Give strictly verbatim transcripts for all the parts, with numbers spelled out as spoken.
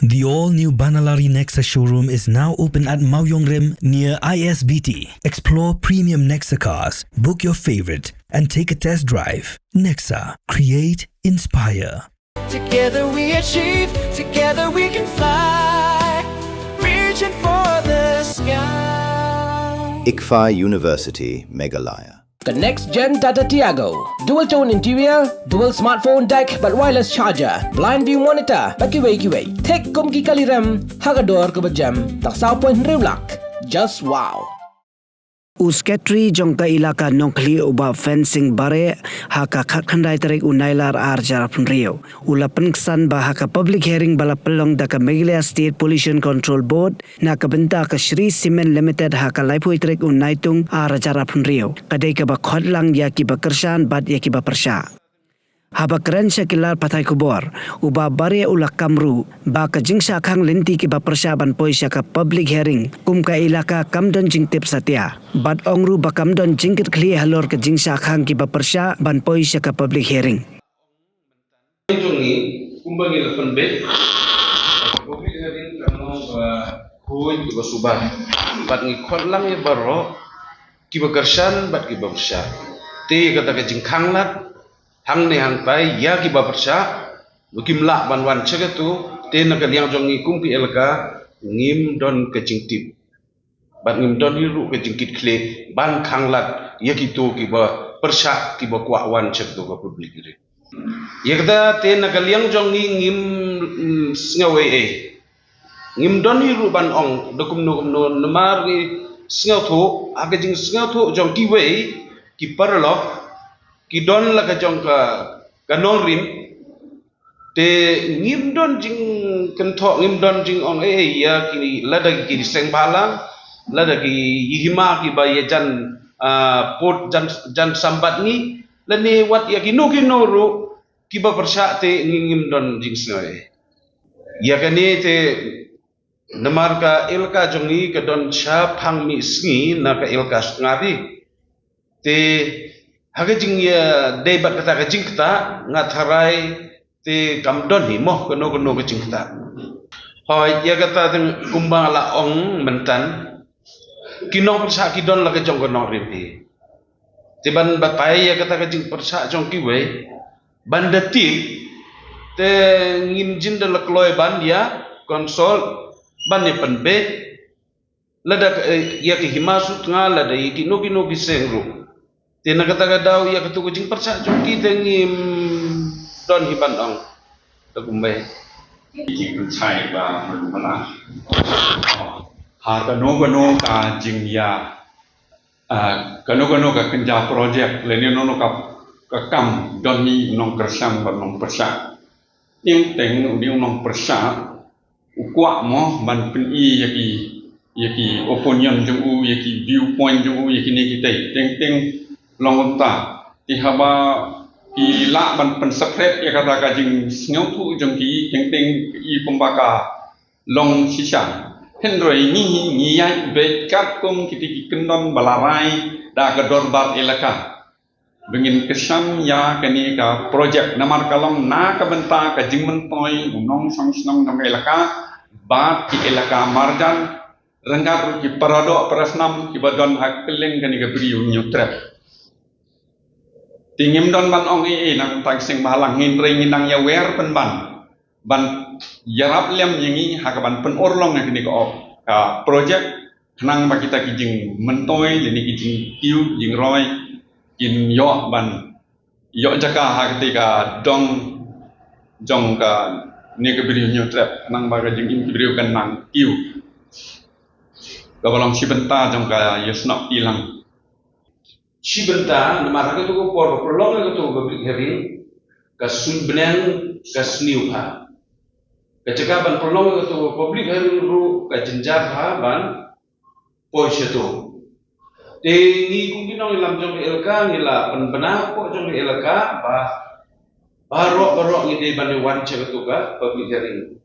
The all-new Banalari Nexa showroom is now open at Mawiongrim near I S B T. Explore premium Nexa cars, book your favorite, and take a test drive. Nexa, create, inspire. Together we achieve, together we can fly. Reaching for the sky. ICFAI University, Meghalaya. The next gen Tata Tiago. Dual tone interior, dual smartphone deck, bad wireless charger, blind view monitor, bad kiwei kiwei. Thik kum ki kali rem, ha ka dor kaba jem, tang saw point hynriew lak. Just wow. U Secretary jong ka Elaka Nongkhlieh u Bah Fensing Bareh ha ka khatkhyndai tarik u Nailar ar hajar arphew hynriew u la pynksan ba ha ka public hearing ba la pynlong da ka Meghalaya State Pollution Control Board na ka bynta ka Shree Cement Limited ha ka laiphew tarik u Naitung ar hajar arphew hynriew ka dei kaba khot lang ïa kiba kyrshan bad ïa kiba pyrshah. Haba kren sha ki lad pathai khubor, u Bah Bareh u la kam ruh ba ka jingshah khang lynti kiba pyrshah ban poi sha ka public hearing kum ka elaka kam don jingtip satia. Bad ong ruh ba kam don jingkitkhlieh halor ka jingshah khang kiba pyrshah ban poi sha ka public hearing. Jong ngi, kumba ngi la pynbeit, public hearing kan long ba khuid ba suba. Bad ngi khot lang ïa baroh kiba kyrshan bad kiba pyrshah. Te kata ka jingkhang lad hangne hangtai ïa kiba pyrshah ba kim lah ban wan sha katu, te na ka liang jong ngi kum ki elaka ngim don ka jingtip. Bad ngim don hi ruh ka jingkitkhlieh ban khang lad ïa kito kiba pyrshah kiba kwah wan sha katu ka public hearing. Ïa kata te na ka liang jong ngi ngim, mm, sngew ei ei. Ngim don hi ruh ban ong da kumno kumno namar ngi sngewthuh, ha ka jingsngewthuh jong kiwei ki paralok ki don la ka jong ka, ka nongrim. Te ngim don jingkynthoh, ngim don jingong ei ei ïa ki, lada ki seng bhalang, lada ki hima kiba ïajan, ah, put jan, jan sambat ngi, lane wat ïa kino kino ruh kiba pyrshah te ngi ngim don jingsngew ei. Ïa kane te namar ka elaka jong ngi ka don shaphang mihngi na ka elaka Sutnga ri. Te ha ka jingïadei bad kata ka jingktah nga tharai te kam don hi mo kano kano ka jingktah. Hooid, ïa kata te kumba nga la ong myntan, ki nongpyrshah ki don la ka jong ka nongrim hi. Te ban batai ïa kata ka jingpyrshah jong kiwei ban da tip, te ngin jin da la kloi ban ïa consult, ban ïa pynbeit lada, eh, ïa ki hima Sutnga, lada ïa kino kino ki seng ruh. Te na kata ka daw ïa katu ka jingpyrshah jong ki te ngim don hi ban ong. Te kumba jingpyrshah ba melu mela ha kano kano ka jingïa, ah, kano kano ka kynja project lane kano kano ka, ka kam don hi nongkyrshan bad nongpyrshah. Teng teng u dei u nongpyrshah u kwah mo ban pyni ïa ki, ïa ki opinion jong u, ïa ki viewpoint jong u, ïa kine kitei. Teng teng long kumta. Te haba ki lah ban pynsakret ïa kata ka jingsngewthuh jong ki, teng teng i kumba ka long shisha. Hynrei ngi, ngi ïaid beit katkum kitei ki kyndon ba la rai da ka dorbar elaka. Ba ngin kyrshan ïa kane ka project namar ka long na ka bynta ka jingmyntoi u nongshong shnong jong ka elaka bad ki elaka marjan, ryngkat ruh ki paradoh parasnam kiba don ha kylleng kane ka Bri u Hynñiewtrep. Te ngim don ban ong ei ei na ka bynta ki seng bhalang, hynrei ngin nang ïawer pynban ban ïarap lem ïa ngi ha kaban pynurlong ïa kane ka, ka project, khnang ba kita ki jingmyntoi lane ki jingkiew jingroi kin ïoh ban ïoh jaka ha kata ka dong jong kane ka Bri u Hynñiewtrep, khnang ba ka jingim ki briew kan nang kiew. Kaba long shi bynta jong ka ïasnoh kti lang. Shi bynta namar ha katu ka por ba pynlong ïa katu ka public hearing ka suiñ bneng ka sniew bha. Ka jaka ban pynlong ïa katu ka public hearing ruh ka jynjar bha ban poi shatu. Te ngi kum ki nongïalam jong ka elaka ngi la pynbna hapoh jong ka elaka ba baroh baroh ngi dei ban ïa wan sha katu ka public hearing.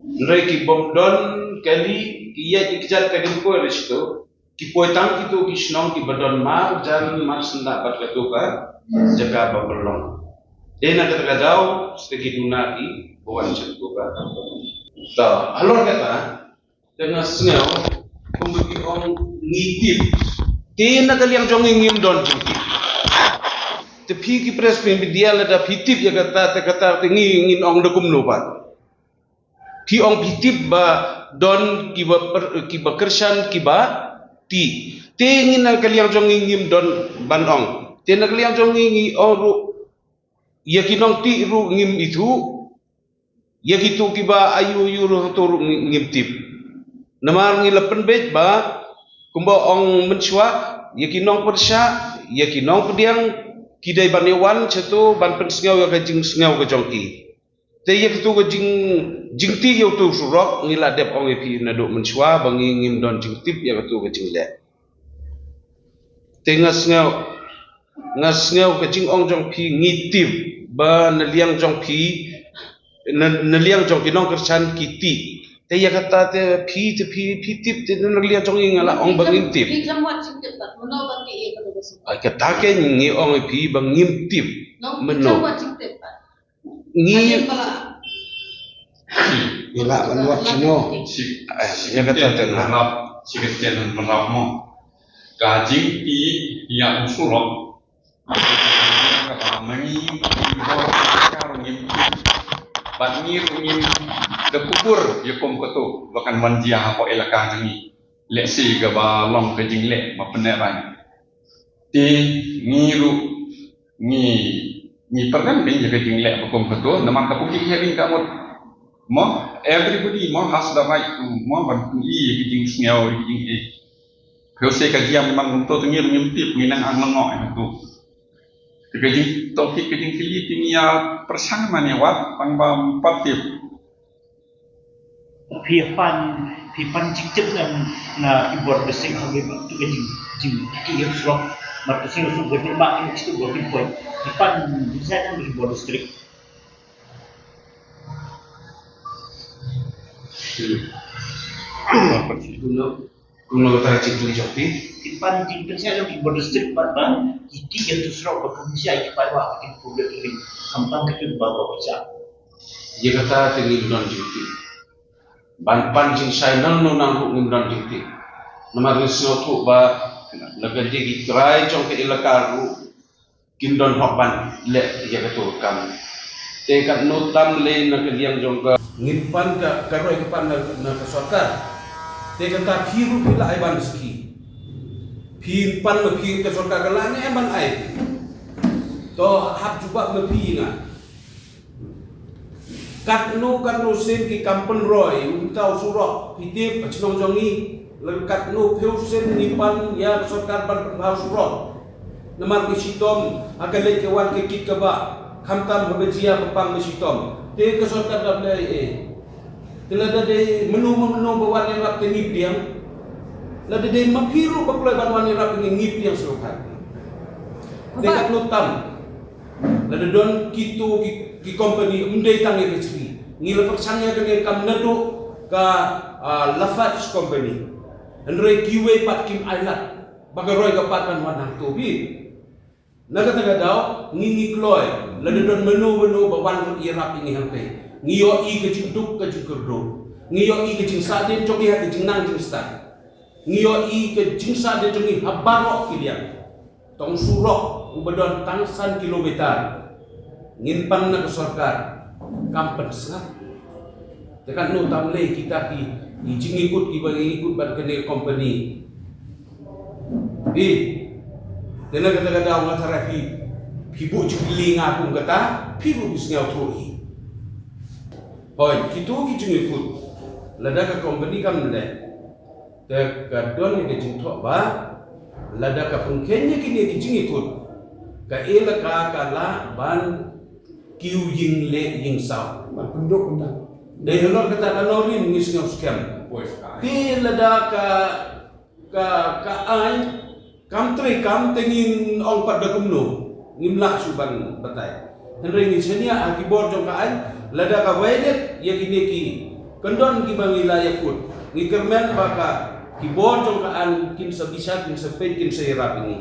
Hynrei ki bym don kali ki ïaid ki kjat ka dei poi re shatu. Ki poi tang kito ki shnong kiba don marjan marsyndah bad katu ka jaka ba pynlong. Te na kata ka daw shisha ki duna kiba wan sha katu ka. Ta halor kata, te nga sngew kumba ki ong ngi tip. Te na ka liang jong ngi ngim don jingtip. Te phi ki press, phi media, lada phi tip ïa kata, te kata te ngi ngin ong da kumno pat? Phi ong phi tip ba don kiba per, kiba kyrshan, kiba tih. Te ngi na ka liang jong ngi ngim don ban ong. Te na ka liang jong ngi ngi ong ruh, ïa ki nongtih ruh ngim ithuh. Ïa kitu kiba aiu aiu ruh, hangto ruh ngi, ngim tip. Namar ngi la pynbeit ba kumba ong mynshuwa, ïa ki nongpyrshah, ïa ki nongpdiang, ki dei ban ïa wan shato ban pynsngew ïa ka jingsngew ka jong ki. Te ïa katu ka jing, jingtih ïa utu u surok, ngi la dep ong ïa phi naduh mynshuwa ba ngi ngim don jingtip ïa katu ka jingleh. Te nga sngew, nga sngew ka jingong jong phi ngi tip ba na liang jong phi, na, na liang jong ki nongkyrshan ki tih. Te ïa kata te phi, te phi, phi tip, te na liang jong ngi nga la ong ba ngim tip. Ki klam wat jingtip pat, mano ba ki ïa kata ka sum. Ai, kata ke ngi ong ïa phi ba ngim tip. Nong, mano. Klam wat jingtip pat. Ngi, ngi lah ban wad sino. Shi, eh, shi ïa kata te na. Shi kyntien pynrap mo. Ka jingtih ïa u surok. Kata ma ngi, ngi bor ka ruh ngim. Bad ngi ruh ngim da kubur ïa kum kato ba kan wan jia hapoh elaka jong ngi. Lehse kaba long ka jingleh ba pyneh rang. Te ngi ruh ngi, ngi pyrkhat ïa ka jingleh ba kum kato, namar ka public hearing ka mut. Mo, everybody mo has the right to mo ban pyni ïa ka jingsngew, ïa ka jingeh. Phi ong se ka jia, namar kumto te ngi ruh ngim tip, ngi nang ang lyngngoh ïa kato. Te ka jing, topic ka jingkylli te ngi ïa pyrshang mane wat tang ba ym pat tip. Phi pan, phi pan jingtip na, na ki bor district ha katu ka jing, jing, ki ïa surok. Mar ka sing surok ka jing ba ki mesti bor ki poi. Phi pan jingtip na ki bor district. Kumno, kumno ka jingtip jong phi? Phi pan jingtip na ki bor district, pan, pan. Ki ïa tu surok ba ki mesti ai ki pan wa ki public hearing. Kam pan ka tu ba ba. Ïa kata te ngim don jingtip. Ban pan jingshai nangno nang ruh ngim don jingtip. Namar ngi sngewthuh ba la ka dei ki trai jong ka elaka ruh kim don hok ban leh ïa kato ka kam. Te katno tam lei na ka liang jong ka, ngin pan ka, ka roi ka pan na, na ka sorkar. Te kata phi ruh phi la ai ban sakhi. Phi pan ma phi, ka sorkar ka la ne ban ai. To hap jubab ma phi nga. Katno katno sien ki kam pynroi, uta u surok, phi tip, ha shnong jong ngi, la katno phew sien ngi pan ïa ka sorkar ban pynbha u surok. Namar ngi shitom ha ka leit ka wan, ka kit ka bah, khamtam haba jia ba pang ngi shitom. Te ka sorkar da leh ei? Te lada dei mano mano ba wan ïarap te ngi pdiang. Lada dei ma phi ruh ba kloi ban wan ïarap ngi, ngi pdiang shuh. Te katno tam. Lada don kito ki, ki company, ym dei tang ïa ka Chri. Ngi la pyrshang ïa kane ka kam naduh ka, ah, Lafarge company. Hynrei kiwei pat kim ailad ba ka roi ka pan kan wan hangto hi. Na kata ka daw ngi, ngi kloi, lada don mano mano ba wan ïarap ïa ngi hangtei, ngi ïohi ka jingduk ka jingkyrduh. Ngi ïohi ka jingsahdien jong ngi ha ka jingnang jingstad. Ngi ïohi ka jingsahdien jong ngi ha baroh ki liang. Tang surok uba don tang san kilometer ngin pan na ka sorkar, kam pynsngap. Te katno tam lei kita ki, ki jingïakut kiba ngi ïakut bad kane ka company. Phi, te na kata ka daw nga tharai phi, phi buh jingkylli nga kum kata, phi buh, phi sngewthuh hi. Hooid, kito ki jingïakut, lada ka company kam leh, te ka don ïa ka jingthoh ba lada ka pynkheiñ ïa kine ki jingïakut, ka elaka ka lah ban kiew ïing leh ïing saw. Ban pynduh pyndonkam. Dei halor kata ka Nongrim ngi sngew skhem. Te lada ka, ka, ka aiñ kam treikam te ngin ong pat da kumno, ngim lah shuh ban batai. Hynrei ngi shaniah ha ki bor jong ka aiñ, lada ka violate ïa kine ki kyndon kiba ngi la ïakut, ngi kyrmen ba ka, ki bor jong ka aiñ kin sa bishar, kin sa peit, kin sa ïarap ïa ngi.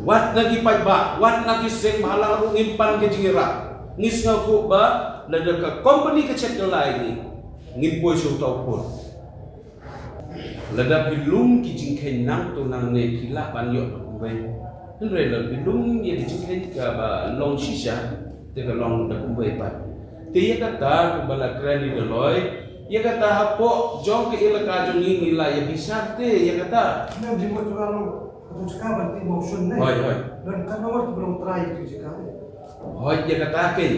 Wat na ki paidbah, wat na ki seng bhalang ruh ngin pan ka jingïarap. Ngi sngewthuh ba lada ka company ka chet ka lai ngi, Ngin poi sha uta u por. Lada phi lum ki jingkheiñ nangto nangne, phi lah ban ïoh da kumwei. Hynrei lada phi lum ïa ki jingkheiñ kaba long shisha, te ka long da kumwei pat. Te ïa kata kumba la kren i Dolloi, ïa kata hapoh jong ka elaka jong ngi ngi la ïa bishar te ïa kata. Hynrei jingmut jong nga long, ka tu jaka ban tip mo shun ne. Hoi, hoi. Don ka nomor ki ba long trai tu jaka ne. Hoi, ïa kata keiñ.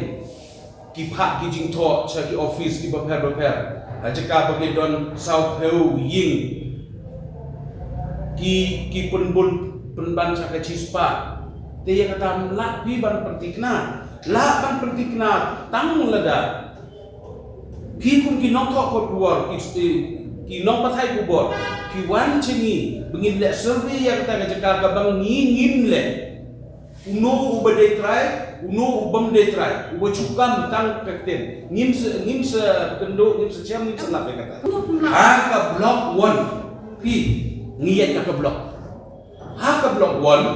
Ki phah ki jingthoh sha ki office kiba pher bapher. Ha jaka ba ki don sawphew ïing, ki, ki pynbun pynban sha ka shispah. Te ïa kata ym lah phi ban pynthikna. Lah ban pynthikna tang lada phi kum ki nongthoh kot khubor, ki, ki nongpathai khubor, phi wan sha ngi ba ngin leh survey ïa kata ka jaka kaba ngi ngim leh. Uno uba dei trai, uno ubym dei trai, uba shu kam tang ka ktien. Ngin sa, ngin sa kynduh, ngin sa shem, ngin sa lap ïa kata. Ha ka block one, phi, ngi ïaid na ka block. Ha ka block one,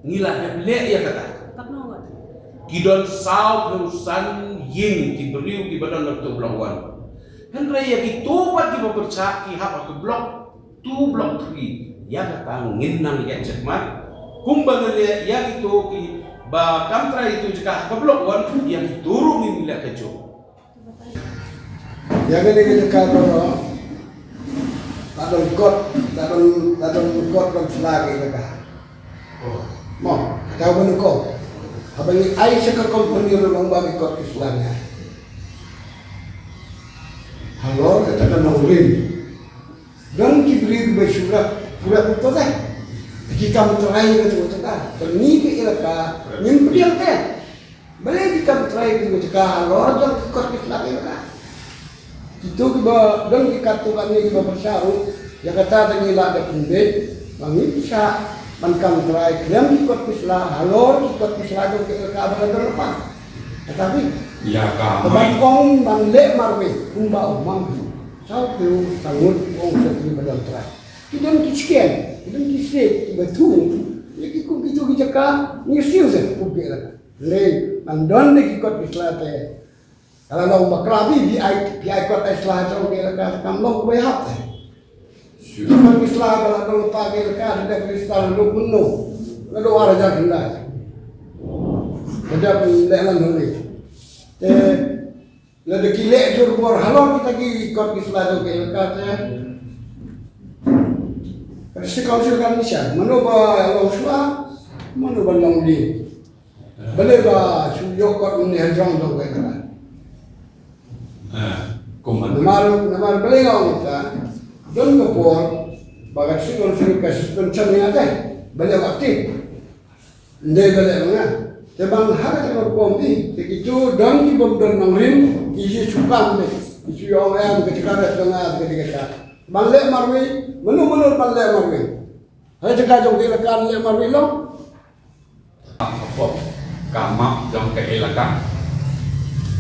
ngi la dep leh ïa kata. Ki don sawphew san ïing ki briew kiba don na ka block one. Hynrei ïa kito pat kiba pyrshah ki hap ha ka block two, block three. Ïa kata ngin nang ïaid shakhmat. Kumba ngi leh ïa kito kiba kam trai ïa kito jaka ha ka block one, ïa kito ruh ngin leh kajuh. Ïa kane ka jaka ka la don kot, la don, la don kot ban sla ka jaka. Mo, kata ba nyngkong. Haba ngi ai sha ka company ruh long ba ki kot ki sla ngi ai. Halor kata ka nongrim. Don ki briew ba shu rep, pura pura te. Ki kam trai ka tu ka. Te ngi ki elaka, ngim pdiang te. Balei ki kam trai ka tu ka halor jong ki kot ki sla ki elaka. Kito kiba don ki katto katne kiba pyrshah ruh, ïa kata te ngi la da pynbeit ba ngin pyrshah ban kam trai khlem ki kot ki sla, halor ki kot ki sla jong ki elaka ba la don lypa. Kata phi. Ïa ka ban ong ban leh marwei, kumba ong Mang. Sawphew san ngut ong sawphew ba don trai. Ki don ki skem, ki don ki sek, kiba thung, ïa ki kum kito ki jaka, ngi siew se, kum ki elaka. Lei, ban don de ki kot ki sla te. Ka la long bakla phi, phi ai, phi ai kot ai sla jong ki elaka, kam long kaba ïahap te. Ki kot ki sla ba la don lypa ki elaka, da dep register ruh mynno. Naduh ar hajar khyndai. Da dep leh lan hangne. Te, lada ki leh jur bor halor kita ki kot ki sla jong ki elaka te. Ka District Council kan ïa sha, mano ba long shuwa, mano ba long dien. Balei ba shu ïoh kot mynne ha jrong jong ka elaka. Ah, kumno? Namar, namar balei nga ong ta, don ka por ba ka District Council ka suspension ïa te. Balei ba active. Ndei ba leh ma nga. Te ban ha kata ka rukom hi, te ki ju don ki bym don nongrim, ki ju shu kam de. Ki ju ong em ka jaka re jong nga ka jaka. Ban leh marwei, mano mano ban leh marwei. Ha jaka jong ki elaka leh marwei long. Ka map jong ka elaka.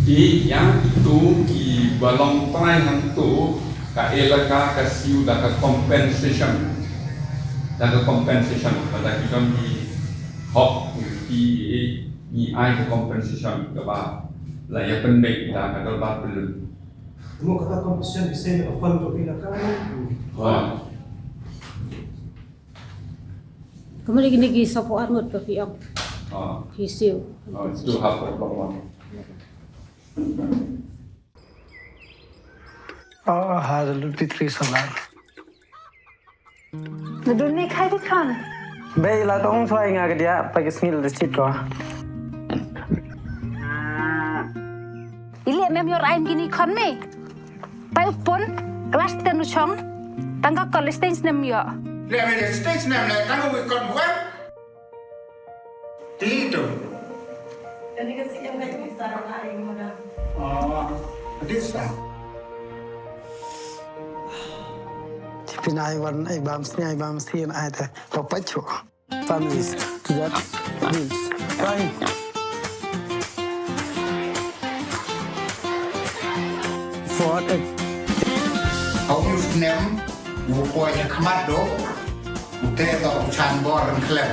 Ki ïa kitu kiba long trai hangtu ka elaka ka siew da ka compensation. Da ka compensation, lada ki don ki hok, ki, ngi ai ka compensation kaba la ïa pynbeit da ka dorbar pyllun. Mo kata compensation ki siew da ka fund jong ka elaka. Ha. Kumne kine ki sawphew ar ngut ba phi ong. Ah. Phi siew. Ah, tu hap ka block one. Oh, ha, the Lumpy Tree Solar. Nadun ne khai di khan. Bei la tong chwai nga ka dia pa ki sngil di chit ko. Ile mem yor ain kini khon me. Pai u pun, klas ten u chong, tang ka college stage nem ïoh. Le me stage nem le tang u kon buan. Ti tu. Kani ka si em ka ni sara na ai mo da. Oh, this time. Pin ai wan ai bam sni ai bam sni ai ta. Papa chu. Families to that means crying. For a Hau yu snem, u poi ha khmat do, u te do u chan bor ren khlem.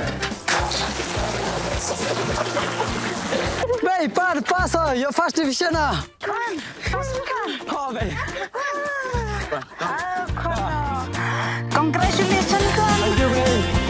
Bei, pat, pass, oh, your first division, ah. Come on, pass, come on. Oh, bei. Oh, come on. Congratulations, come on. Thank you, bei.